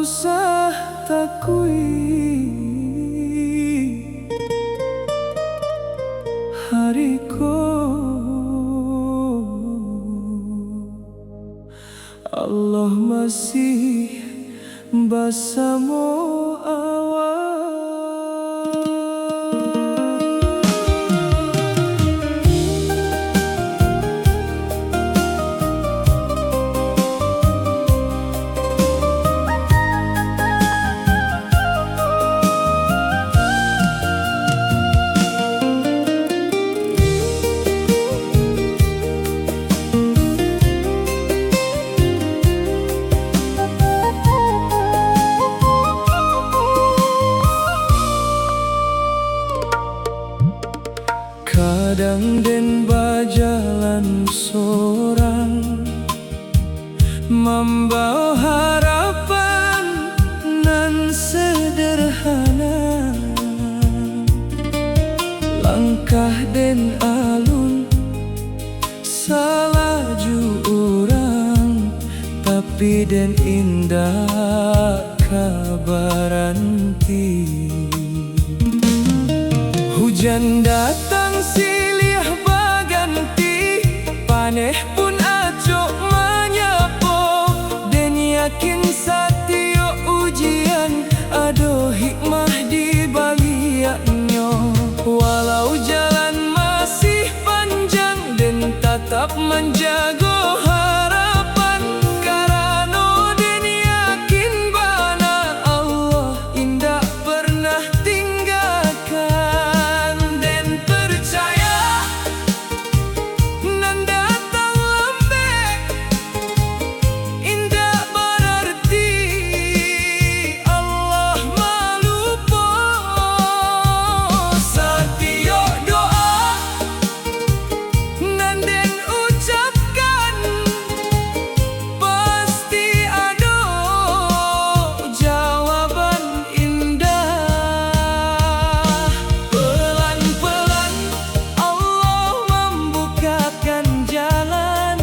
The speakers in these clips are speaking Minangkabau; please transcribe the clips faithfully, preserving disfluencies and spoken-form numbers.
Usah takuik hari ko, Allah masih basamo awak. Kadang den bajalan sorang, mambawa harapan nan sederhana. Langkah den alun salaju urang, tapi den indak ka baranti. Hujan datang silih baganti, paneh pun acok manyapo. Den yakin satiok ujian ado hikmah di baliaknyo. Walau jalan masih panjang, den tatap manjago harapan, karano den yakin bana Allah indak pernah tinggakan. Den percaya, nan datang lambek indak bararti Allah malupo. Satiok doa nan den ucapkan, pasti ado jawaban indah. Pelan-pelan Allah mambukakan jalan,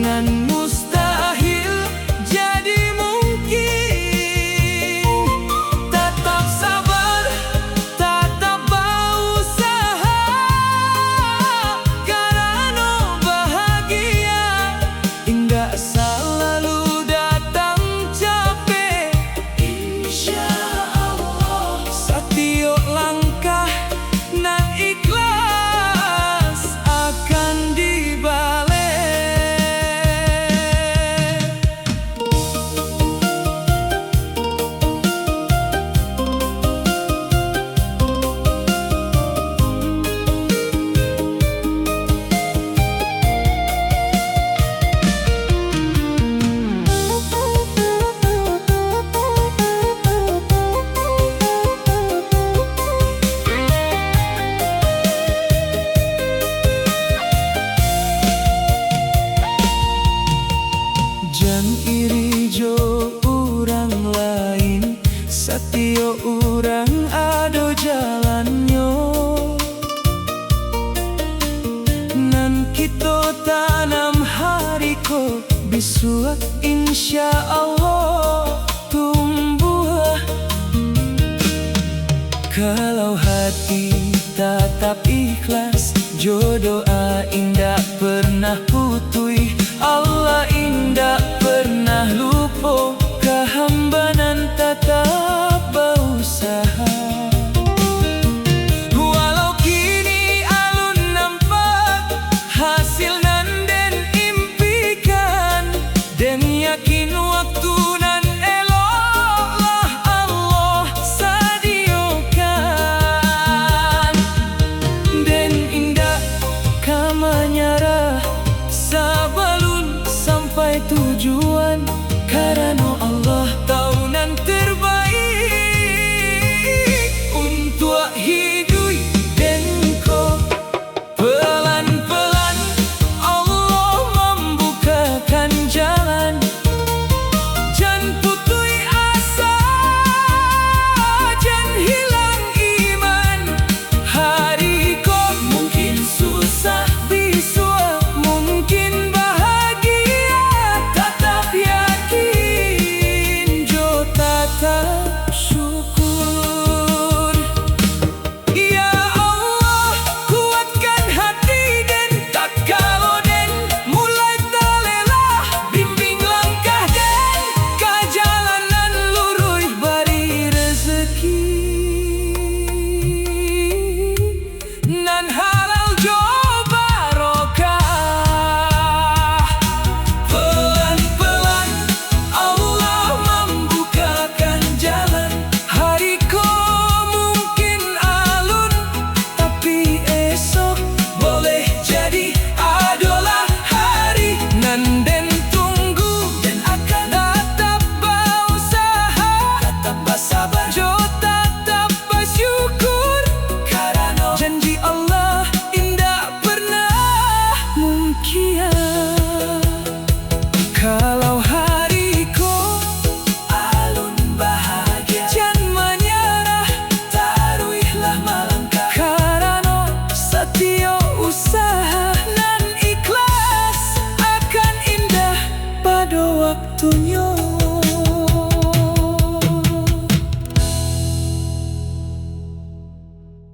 nan mustahil jadi mungkin. Tatap sabar, tatap bausaha, karano bahagia indak salalu datang capek. Insya Allah, satiok langkah nan ikhlas akan dibaleh. Jan iri jo urang lain, satiok urang ado jalannyo. Nan kito tanam hari ko, bisuak insya Allah tumbuah. Kalau hati tatap ikhlas, jo doa indak pernah putuih, Allah indak pernah lupo ka hamba nan tatap bausaha. Walau kini alun nampak hasil nan den impikan, den yakin waktu nan elok lah Allah sadiyokan. Den indak ka manyarah sabalun sampai tujuan, kia, ka